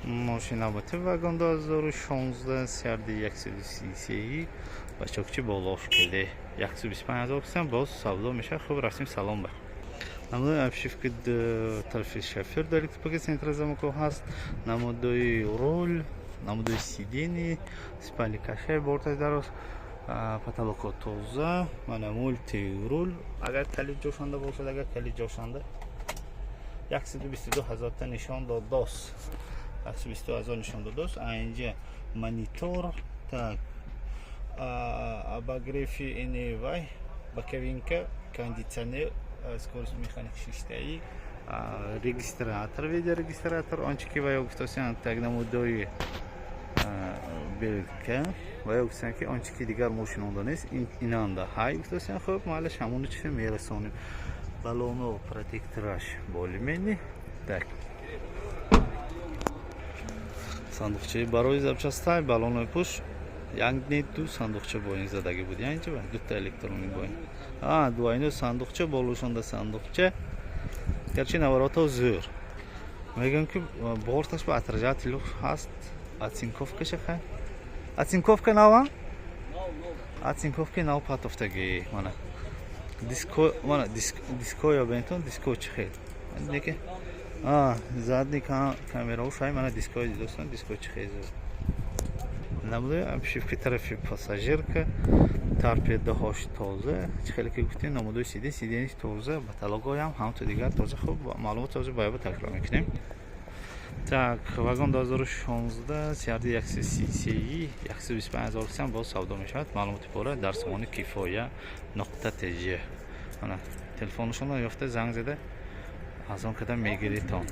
Мошина бути вагон 2016, CRD 133, бачокчи болош кеде 125 ҳазор кисам, боз савдо мешавад. Хуб, рафтем салон ба. Намудои обшивки тарафи шофёр дар электропакет, центральный замокҳо ҳаст, намудои руль, намудои сиденье, спальный кашай, борташ дароз, потолокҳо тоза. Мана мультируль, агар калид ҷошанда бошад, агар калид ҷошанда 122 ҳазорта нишон додос, 122 ҳазор нишон додос. Инҷа монитор, так, обогрев и ини вай боковинка, кондитсионер, скорость механик шиштаи, регистратор, видеорегистратор, онче ки ваё гуфтосиан. Так, намудои белка ваё гуфтасиан, ки онче ки дигар мошинонда нест, инанда ҳай гуфтасиан. Хуб, малаш ҳамоно чизе мерасонем. Балоно, протектораш болимени. Так, сандуқчаи барои запчастай, балонои пуш як не ду сандуқча бо ин задагӣ буд, янча дута электронӣ бо ин дуайно сандуқча, болошонда сандуқча. Гарчи наворото зӯр мегӯям, ки борташ ба отражатель ҳаст, оцинковкаша хай, оцинковка нава, оцинковки нав патофтагӣ. Мана диско, мана диско ёбентон, диско чӣ хел неки задний камерао шай. Мана дискои дидостон, диско чӣ хел зӯр. Намудаи обшивки тарафи пассажирка, торпедаҳош тоза, чӣ хеле ки гуфтем, намудои сиден, сидениш тоза, потолокҳоям ҳамто дигар тоза. Хуб, маълумот тоза бояба такрор мекунем. Так, вагон 2016, CRD 133, 125 ҳазор сам, боз савдо мешавад. Маълумоти пурра дар сомони кифоя.тж. Ана телефонашонро ёфта, занг зада аз он када мегиритон.